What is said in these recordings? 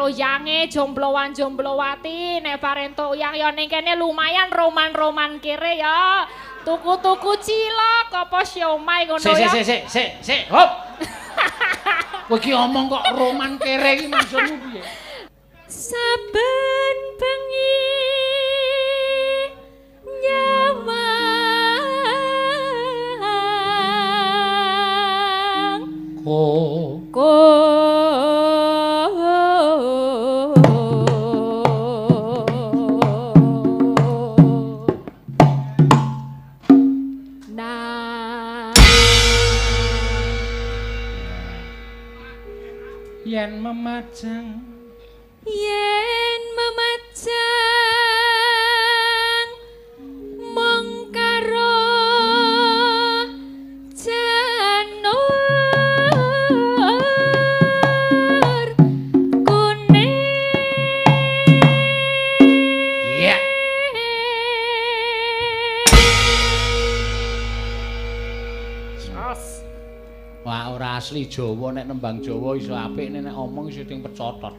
karo yange jombloan jomblowati nek parentuk yang ya ning kene lumayan roman-roman kere ya. Tuku-tuku cilok apa siomay ngono ya. Sik sik sik sik hop. Kowe iki omong kok roman kere iki maksudmu piye? Saben bengi nyawang ko nah yen memajang yen memajang mung karo janur kuning. Iya. Wah, ora asli Jawa nek nembang Jawa iso apik nek omong iso sing pecotot.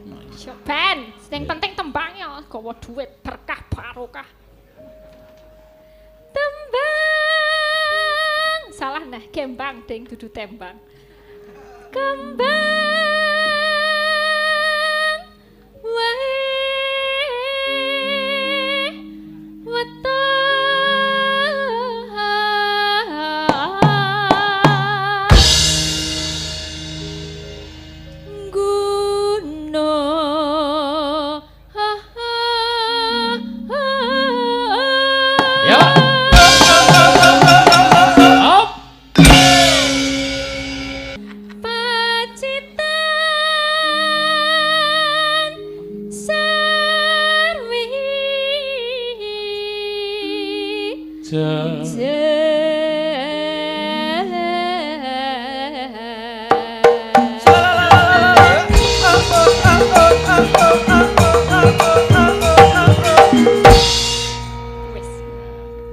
Ben, sing penting tembang ya gawa dhuwit berkah barokah. Tembang. Salah nah, kembang ding dudu tembang. Kembang wae weton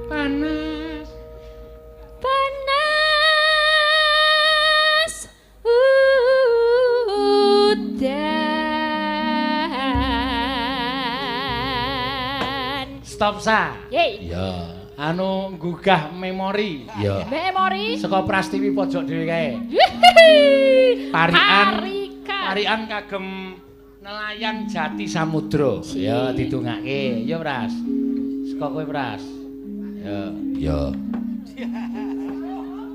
panas panas udan. Stop sa. Yeay. Ya, anu nggugah memori. Ya. Memori saka Prastiwi pojok dhewe kae. Parikan. Parikan kagem nelayan Jati Samudra. Ya didongake. Ya Pras. Saka kowe Pras. Ya. Ya.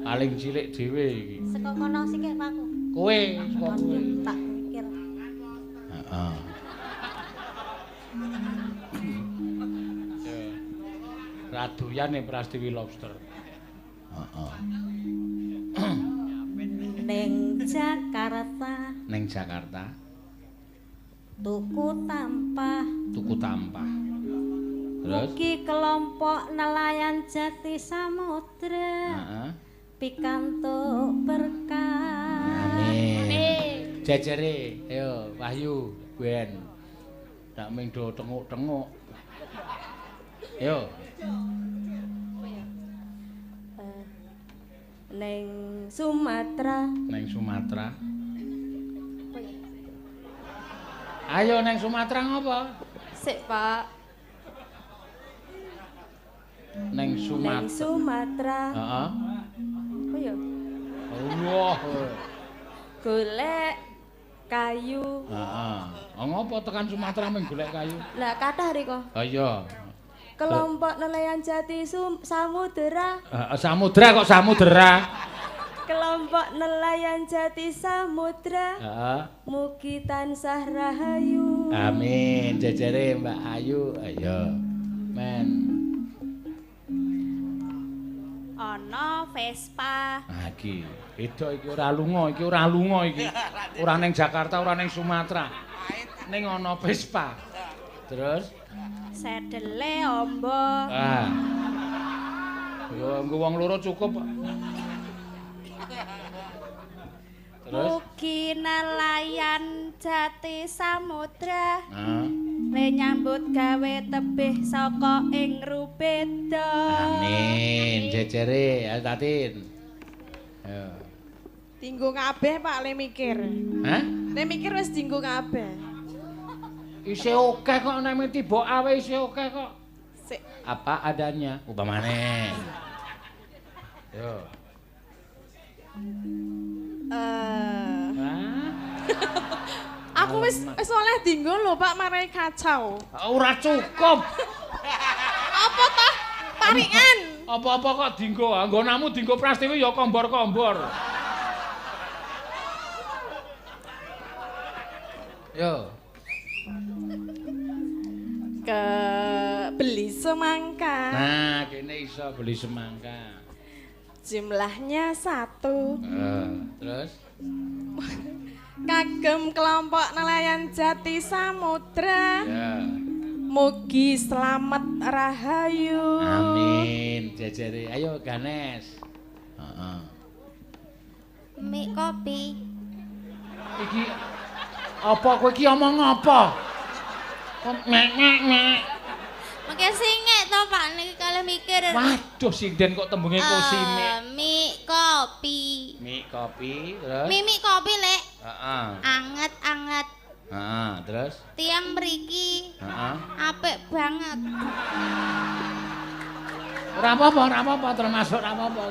Paling cilik dhewe iki. Saka kono sikik Pak aku. Kowe saka kowe. Tak mikir. Heeh. Raduyan ning Prastiwi Lobster. Heeh. Ning Jakarta. Ning Jakarta. Tuku tampah. Tuku tampah. Terus mugi kelompok nelayan Jati Samudra. Heeh. Pikantuk berkah. Amin. Jejere, ayo Wahyu, Ben. Dak ming do tenguk-tenguk. Ayo. Neng Sumatera. Neng Sumatera. Ayo neng Sumatera ngopo? Sik, Pak. Neng Sumatera. Neng Sumatera. Heeh. Apa ya? Allah. Golek kayu. Heeh. Ngopo tekan Sumatera mung golek kayu? Lah kathah riko. Ha iya. Kelompok nelayan Jati Samudera. Samudra kok samudera. Kelompok nelayan Jati Samudra. Heeh. Mugi tansah rahayu. Amin. Jejere Mbak Ayu. Ayo. Men. Ana Vespa. Nah iki, beda iki ora lunga, iki ora lunga iki. Ora ning Jakarta, ora ning Sumatera. Ning ana Vespa. Terus sedele ombo. Ah. Yo nggo wong loro cukup. Terus mugi nelayan Jati Samudra. Heeh. Le nyambut gawe tebih saka ing rubeda. Amin. Jejere, ayo Tatin. Ayo. Dinggo kabeh Pak le mikir. Hah? Le mikir wis dinggo kabeh. Isih akeh kok nek tiba awe isih akeh kok. Sik. Apa adanya upamane. Yo. Aku wis oleh dinggo lho Pak, marai kacau. Ora cukup. Apa toh? Parikan. Apa-apa kok dinggo? Anggonamu dinggo Prastiwi ya kombor-kombor. Yo. Ke beli semangka. Nah, kene iso beli semangka. Jumlahnya 1. Terus? Kagem kelompok nelayan Jati Samudra. Ya. Mugi selamat rahayu. Amin. Jejere. Ayo Ganes. Heeh. Mie kopi. Iki apa kowe iki omong apa? Kok mek mek mek. Mengke singek to Pak niki kalih mikir. Waduh sinden kok tembunge kok simek. Mie kopi. Mie kopi terus. Mie kopi lek. Heeh. Anget-anget. Heeh, terus? Tiang mriki. Heeh. Apik banget. Ora apa-apa, ora apa-apa termasuk ora apa-apa.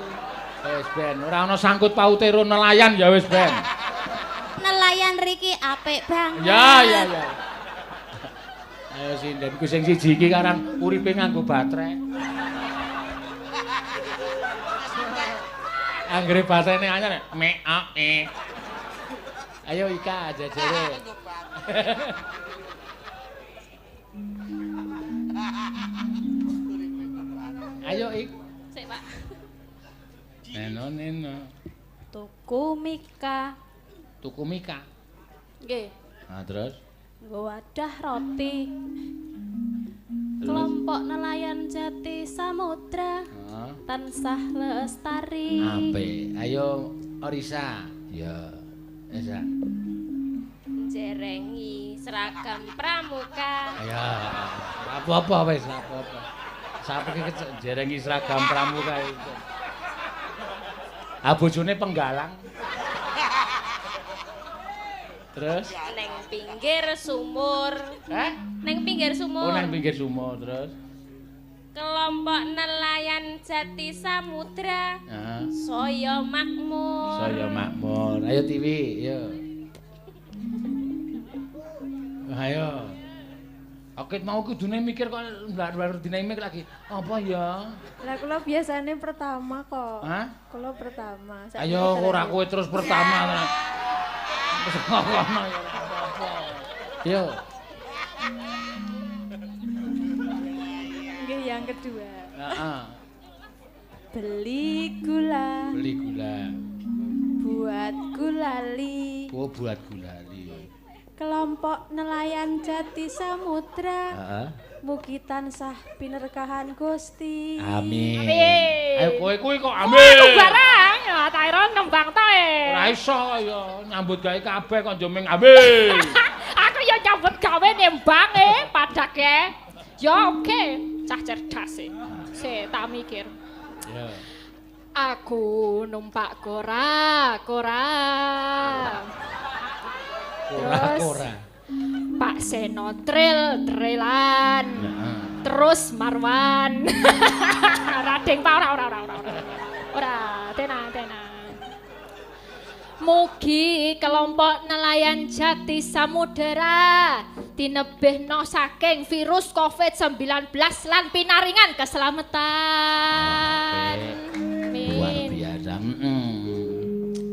Wis ben, ora ana sangkut paute ro nelayan ya wis ben. Nelayan riki apik banget. Ya ya ya. Ayo sinden ku sing siji iki karan uripe nganggo baterai. Anggere baterainé anyar mek e. Ayo Ika jejere. Ayo Ik. Sik, Pak. Neno neno. Tuku mika. Tuku mika. Nggih. Nah, terus nggo wadah roti. Kelompok nelayan Jati Samudra tansah lestari. Apik. Ayo Orisa. Ya. Esa. Jerengi seragam pramuka. Ya, apa-apa wis apa-apa. Sapa iki jerengi seragam pramuka itu. Ah bojone penggalang. Terus neng pinggir sumur. Heh? Neng pinggir sumur. Oh, neng pinggir sumur terus. Kelompok nelayan Jati Samudra. Saya makmur. Saya makmur. Ayo Tiwi, yo. Ayo. Aku mau kudune mikir kok baru dinamik lagi. Apa ya? Lah kula biasane pertama kok. Hah? Kula pertama. Ayo ora kowe terus pertama. Wis ngono ya ora apa-apa. Yo. Nggih yang kedua. Heeh. Beli gula. Beli gula. Buat gulali. Oh, buat gulali. Kelompok nelayan Jati Samudra. Mugi tansah pinerkahan Gusti. Amin. Amin. Ayo kowe kuwi kok amin. Kowe barang ya Tyron nembang to e. Ora iso ya nyambut gawe kabeh kok njoming amin. Aku ya nyambut gawe nembang e padake. Ya oke, cah cerdas e. Se tak mikir. Ya. Aku numpak kora, kora. Terus Ora. Pak Seno tril trilan. Terus Marwan. Radeng Pak ora ora ora ora. Ora, tenang tenang. Mugi kelompok nelayan Jati Samudera tinebihno saking virus COVID-19 lan pinaringan keselamatan. Amin. Luar biasa.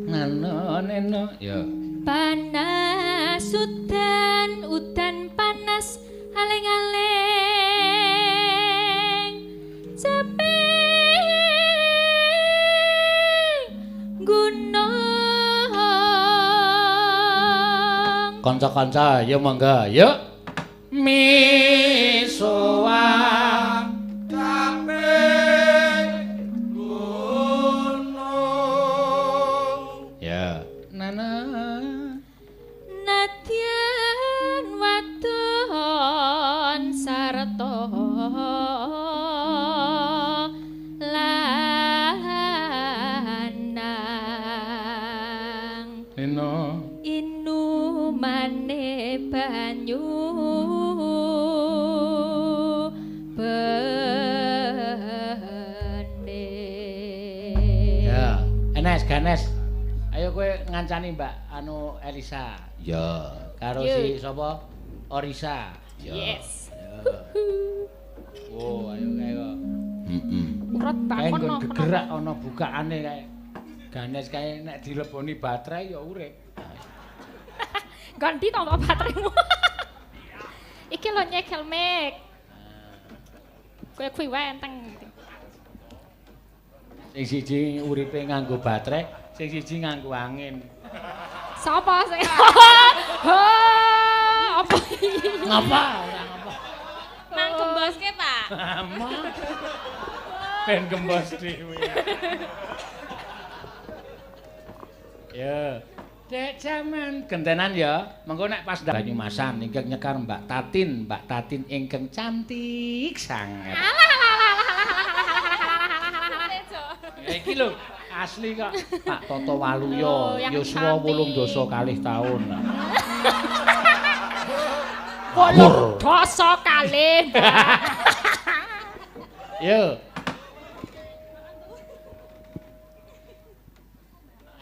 Neno neno ya. Panas udan, udan panas aleng-aleng cepeng gunung. Kanca-kanca ya monggo yuk. Misoa capek gunung. Ya. Nana Nadyan wadon sarta lanang Nino inumane banyu Ganes. Ayo kowe ngancani Mbak anu Elisa. Ya, karo si sapa? Orisa. Ya. Yes. Ya. Oh, ayo kae kok. Heeh. Urut Kae bakon nggon apa gegerak ana bukaane kae. Ganes kae nek dileboni baterai ya urip. Ganti to Pak bateraimu. Iki lho nyekel mic. Kowe kuwi wae enteng. Sing siji uripe nganggo baterai, sing siji nganggo angin. Sapa sing? Ho, apa iki? Ngapa? Ora ngapa. Mang gemboske, Pak. Ama. Ben gembos dhewe. Ya. Dek jaman gentenan ya. Mengko nek pas Banyumasan ingkang nyekar Mbak Tatin, Mbak Tatin ingkang cantik sanget. Alah alah alah alah alah alah alah alah alah alah. Ya iki lho asli kok. Pak Toto Waluyo Oh, yang yuswa cantik. 82 tahun. 82, Mbak. Yo.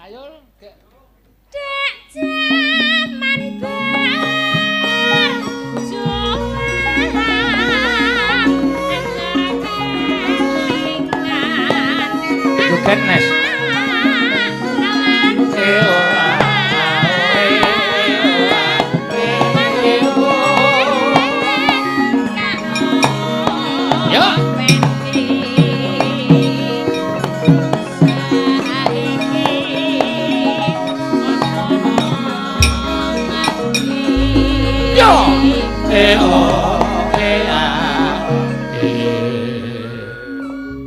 Ayo gek. Dek jaman bar juang kelingan. Joget Nes. Yo. Yo. E o e a e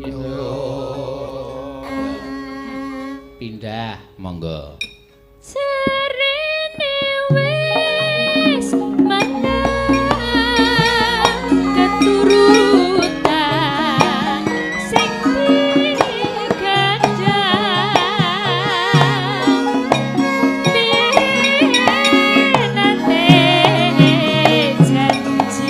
yo. Pindah monggo. Serene wis menang keturutan sing digadang pinate janji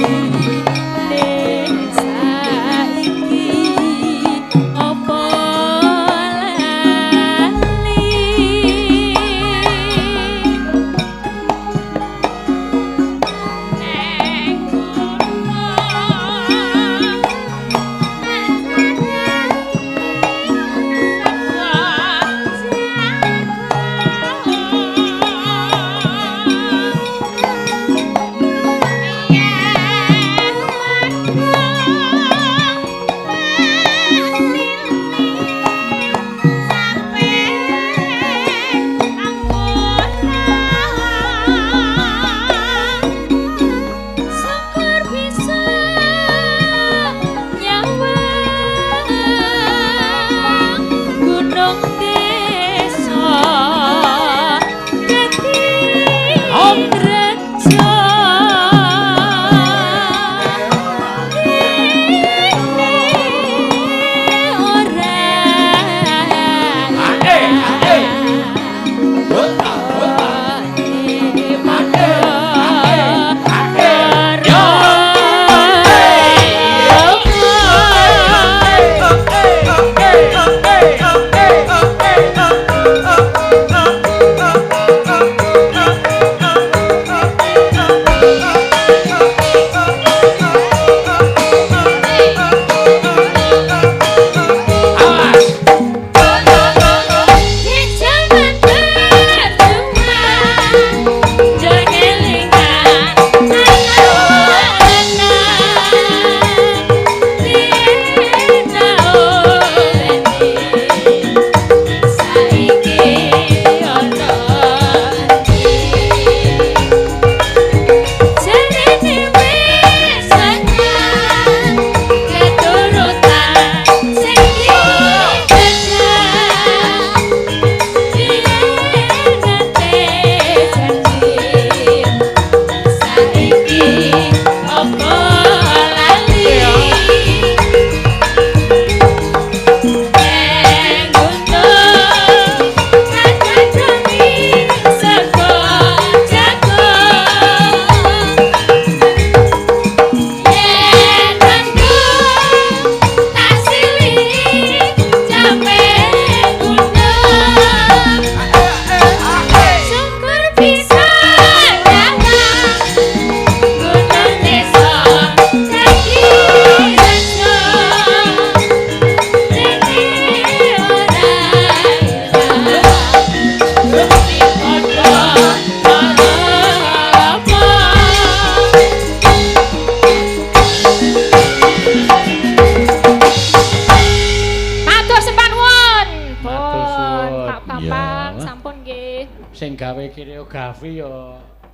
Matur sembah nuwun. Matur Pun suwun. Pak Bambang Iya. sampun nggih. Sing gawe koreografi ya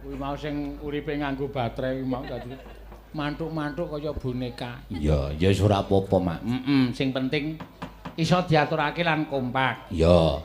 kuwi mau sing uripe nganggo baterai kuwi mau dadi mantuk-mantuk kaya boneka. Iya, ya wis ora apa-apa, Mak. Heeh, sing penting iso diaturake lan kompak. Iya.